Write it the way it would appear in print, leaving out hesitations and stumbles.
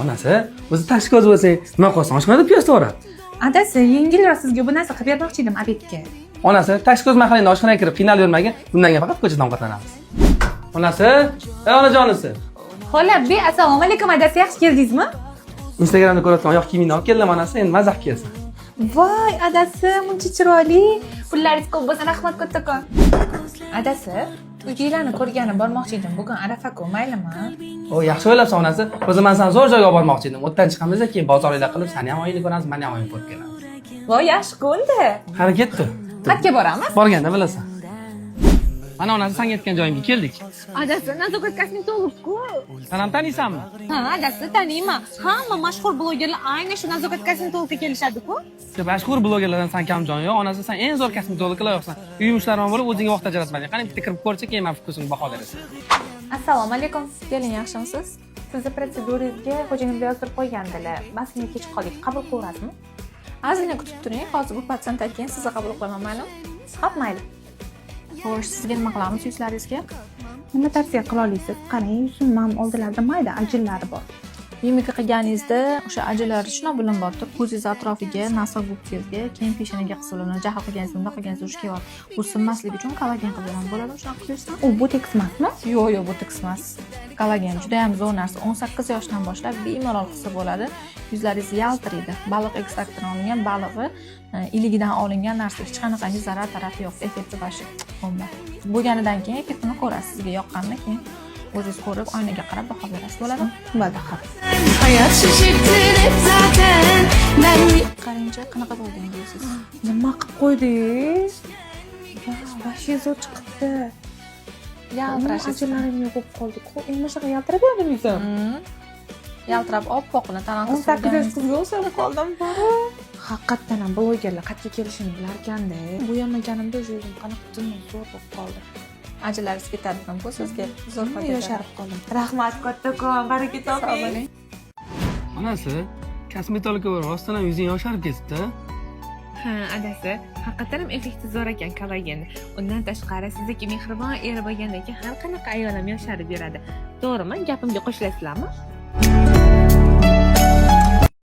Onasi, o'zi tashkoz bo'lsang, nima qilasan? Oshxonada piyoz to'g'rab. Adasi, yengilroq sizga bu narsa qilib bermoqchi edim обед ga. Onasi, tashkoz mahallangda oshxonaga kirib qiynalib yurmagin, bundan keyin faqat ko'chadan ovqatlanamiz. Onasi, ey onajonisi. Xo'lab, be, assalomu alaykum adasi, yaxshi keldingizmi? Instagramda ko'rayotgan oyoq kiyimingni olib keldim onasi, endi maza qilib kiyasan. Voy, adasi, muncha chiroyli. Pullaringiz ko'p bo'lsin, rahmat kattakon. Adasi, uyinglarni ko'rgani bormoqchi edim. Bugun arafa-ku, maylimi? O, yaxshi o'ylabsan onasi. O'zi men seni zo'r joyga olib bormoqchi edim. O'tdan chiqamiz, keyin bozorliklar qilib, sani ham oyingni ko'ramiz, mani ham oyimni ko'rib kelamiz. Voy, yaxshi-ku unda. Qani ketdi. Qayerga boramiz? Borganda bilasan. Mana onasi, san aytgan joyimga keldik. Adasi, Nazokat kosmetolog-ku. San ham taniysanmi? Ha, adasi, taniyman. Hamma mashhur blogerlar aynan shu Nazokat kosmetologga kelishadi-ku. Mashhur blogerlardan san kam joy yo'q. Onasi, san eng zo'r kosmetologga loyiqsan. Uy yumushlarman bo'lib, o'zingga vaqt ajratmading. Qani bitta kirib ko'rchi, keyin men вкус ingga baho berasan. Assalomu alaykum. Keling, yaxshimisiz? Sizni protsedurangizga xo'jayinimda yozdirib qo'ygandilar. Maskani kech qoldik. Qabul qilaverasizmi? Ozgina kutib turing, hozir bu patsientdan keyin sizni qabul qilaman, maylimi? Xo'p, mayli. Xo'sh, sizga nima qilamiz yuzlaringizga? Nima tavsiya qila olasiz? Qarang, yuzim ham oldilarida mayda ajinlari bor. Mimika qilganingizda o'sha ajinlar shundoq bilan botib, ko'zingiz atrofiga, носогубка ngizga, keyin peshonaga qilsa bo'ladi. Jahl qilganingizda, bundoq qilganingizda urush kelyapti. Bu sinmasligi uchun kollagen qilib beraman. Bo'ladimi shunaqa qilib bersam? U botoks emasmi? Yo'q, botoks emas. Kollagen juda ham zo'r narsa. 18 yoshdan boshlab bemalol qilsa bo'ladi. Yuzlaringiz yaltiraydi. Baliq ekstraktidan olingan, balig'i iligidan olingan narsa. Hech qanaqangi zarar tarafi yo'q. Effekti вообще bomba. Bo'lganidan keyin effektini ko'rasiz. Sizga yoqqanini keyin o'zingiz ko'rib, oynaga qarab baho berasiz. Bo'ladimi? Bo'ldi, xo'p. Hayat şaşırttı hep zaten. Ben Qarangchi, qanaqa bo'ldi endi yuzingiz? Nima qilib qo'ydingiz? Ya, вообще zo'r chiqibdi. Yaltirashi. Ajinlarim yo'q bo'lib qoldi-ku. Endi shunaqa yaltirab beradimi yuzim? Yaltirab oppoqini talant. 18 yosh qizga o'xshab qoldim. Haqiqatdan ham blogerlar qayerga kelishini bilarkanda. Bo'yamaganimda уже yuzim qanaqa zo'r bo'lib qoldi. Ajinlaringiz ketadi bu sizga zo'r foyda beradi. Yosharib qoldim. Rahmat kattakon, baraka Sog' toping. bo'ling. Onasi, kosmetologga borib, rostdan ham yuzing yosharib ketibdi. Ha, adasi, haqiqatan ham effekti zo'r ekan kollagen. Undan tashqari sizdagi mehribon er bo'lgandan keyin har qanaqa ayol ham yosharib yuradi. To'g'rimi? Gapimga qo'shilasizlarmi?